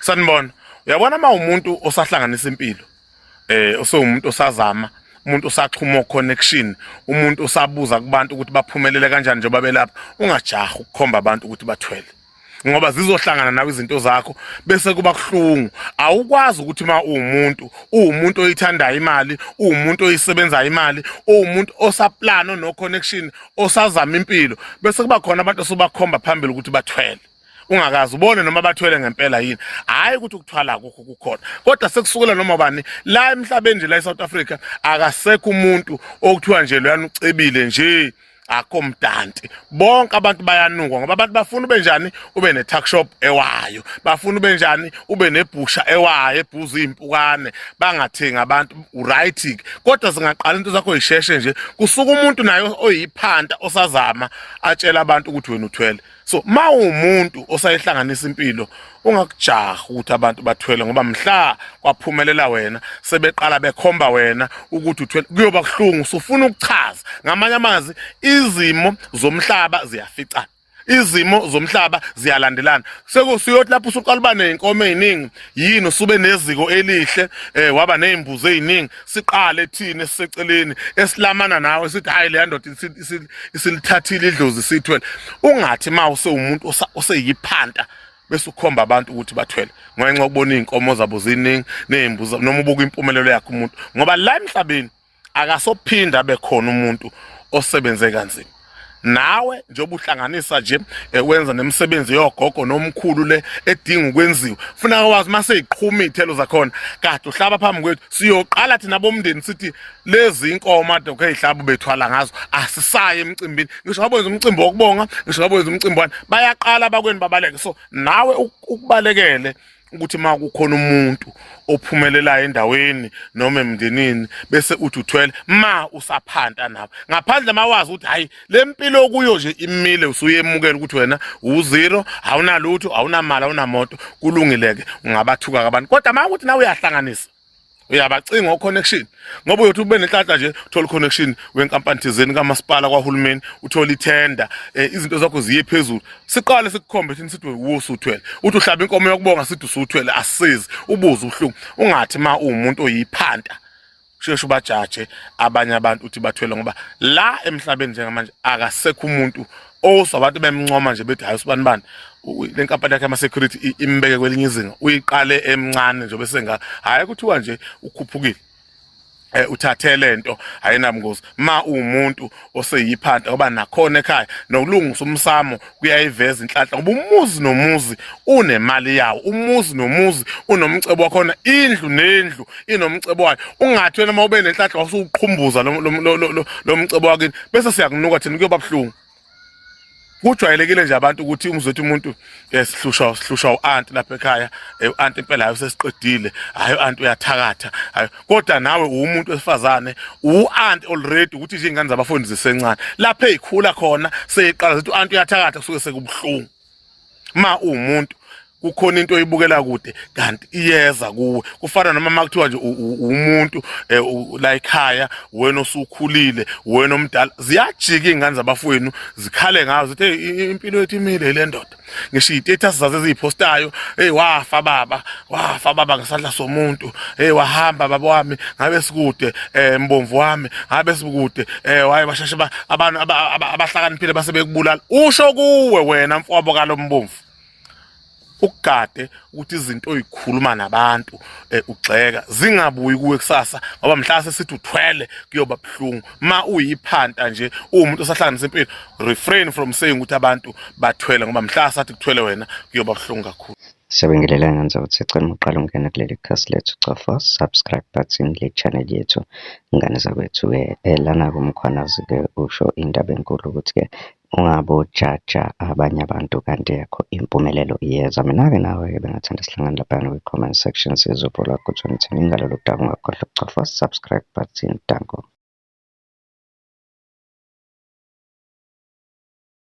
Sanibona. Uyabona uma umuntu osahlanganisa impilo, osewumuntu osazama, umuntu osaxhuma connection, umuntu osabuza kubantu ukuthi baphumelele kanjani njengoba belapha, ungajahi ukukhomba abantu ukuthi bathwele. Ngoba zizohlangana nawe izinto zakho bese kuba kuhlungu. Awukwazi ukuthi uma uwumuntu, uwumuntu oyithandayo imali, uwumuntu oyisebenzayo imali, uwumuntu osaplano no connection, osazama impilo, bese kuba khona abantu osubakhomba phambili ukuthi bathwele. Ungakaze ubone noma bathwele ngempela yini. Hhayi ukuthi ukuthwala akukho, kukhona, kodwa sekusukela noma bani la emhlabeni nje, la eSouth Africa akasekho umuntu okuthiwa nje loyana ucebile nje, akho mdanti. Bonke abantu bayanukwa ngoba abantu bafuna ube njani, ube ne-tuck shop ewayo, bafuna ube njani, ube nebhusha ewayo ebhuza iy'mpukane, bangathengi abantu. Right-ke, kodwa zingaqala into zakho yisheshe nje, kusuka umuntu naye oyiphanta osazama atshela abantu ukuthi wena uthwele. So ma uwumuntu osayihlanganisa impilo, ungakujahi ukuthi abantu bathwele, ngoba mhla kwaphumelela wena sebeqala bekhomba wena ukuthi uthwele, kuyoba kuhlungu. Usufuna ukuchaza. Ngamanye amazwi, izimo zomhlaba ziyaficana, izimo zomhlaba ziyalandelana. Sekusuyothi lapho usuqala uba ney'nkomo ey'ningi yini, usube neziko elihle, waba ney'mbuzi ey'ningi, siqale thina esiseceleni esilamana nawe sithi hayi, leya ndoda isilithathile idlozi, sithwele. Ungathi ma usewumuntu oseyiphanta bese ukhomba abantu ukuthi bathwele ngenxa yokubona iy'nkomo zabo ziningi ney'mbuzi, noma ubuka impumelelo yakhe umuntu, ngoba la emhlabeni akasophinda abe khona umuntu osebenze kanzima. Nawe njengoba uhlanganisa nje, wenza nemisebenzi yogogo nomkhulu le edinga ukwenziwa, funeka wazi uma seyiqhuma iy'thelo zakhona kade uhlaba phambi kwethu, siyoqala thina bomndeni sithi lezi inkomo ade okay ihlaba bethwala ngazo, asisaye emcimbini. Ngisho ngabe wenza umcimbi wokubonga, ngisho ngabe wenza umcimbi wani, bayaqala abakweni babaleke. So nawe ukubalekele ukuthi uma kukhona umuntu ophumelelayo endaweni noma emndenini bese uthi uthwele ma usaphanta nawe, ngaphandle mawazi ukuthi hayi, le mpilo okuyo nje imile, usuyemukela ukuthi wena u-zero, awunalutho, awunamali, awunamoto, kulungile-ke, ungabathuka abantu. Kodwa ma ukuthi nawe uyahlanganisa, uyabacinga o-connection, ngoba uyothi ube nenhlanhla nje, uthole connection wenkampani thizeni, kamasipala, kwahulumeni, uthole ithenda, izinto zakho ziye phezulu, siqale sikukhombe thina sithi usuthwele. Uthi uhlaba inkomo yokubonga, sithi usuthwele. Asisizi ubuze ubuhlungu. Ungathi ma uwumuntu oyiphanta sheshe ubajaje abanye abantu uthi bathwele, ngoba la emhlabeni njengamanje akasekho umuntu oswa abantu bemncoma nje bethi hayi, usibani bani, le nkampani yakhe ama-security imbeke kwelinye izinga, uyiqale emncane nje bese nga hhayi kuthiwa nje ukhuphukile, uthathe lento ayinabungozi. Ma uwumuntu oseyiphanta, ngoba nakhona ekhaya nokulungisa umsamo kuyayiveza inhlanhla, ngoba umuzi nomuzi unemali yawo, umuzi nomuzi unomcebo wakhona, indlu nendlu inomcebo wayo. Ungathi wena uma ube nenhlanhla wasuqhumbuza lo mcebo wakini, bese siyakunuka thina, kuyoba buhlungu. Kujwayelekile nje abantu ukuthi umzwethi umuntu, sihlushwa u-anti lapha ekhaya, u-anti impela hayi usesiqedile, hayi u-anti uyathakatha, hayi. Kodwa nawe uwumuntu wesifazane, u-anti already, ukuthi nje iy'ngane zabafundi zisencane lapho ey'khula khona seyiqala zithi u-anti uyathakatha, kusuke sekubuhlungu. Ma uwumuntu kukhona into oyibukela kude kanti iyeza kuwe. Kufana noma makuthiwa nje umuntu la ekhaya, wena osukhulile, wena omdala, ziyajika iy'ngane zabafowenu zikhale ngazo zithi hey, impilo yethu imile le ndoda. Ngisho iy'status zazo eziyiphostayo, hey, wafa baba, wafa baba ngesandla somuntu, hey, wahamba baba wami, ngabe sikude, mbomvu wami, ngabe sikude, waye basheshe abantu abahlakaniphile base bekubulala. Usho kuwe wena mfowabo kalombomvu, ukugade ukuthi izinto oyikhuluma nabantu, ugxeka, zingabuyi kuwe kusasa, ngoba mhla sesithi uthwele kuyoba buhlungu. Ma uyiphanta nje, uwumuntu osahlanganisa impilo, refrain from saying ukuthi abantu bathwele, ngoba mhla sathi kuthwele wena kuyoba buhlungu kakhulu. Siyabingelela ngane ukuthi sicela uqala ungena kuleli khasi lethu, cofa subscribe button le channel yethu, ngane zakwethu-ke. Lana-ke uMkhwanazi-ke usho indaba enkulu ukuthi-ke ungabojaja abanye abantu kanti yakho impumelelo iyeza. Mina-ke nawe-ke bengathanda sihlangane laphayana kwi-comment section, sizwe uvo lwakho ukuthi wena uthini ngalolu daba. Ungakhohlwa ukucofa subscribe button. Danko.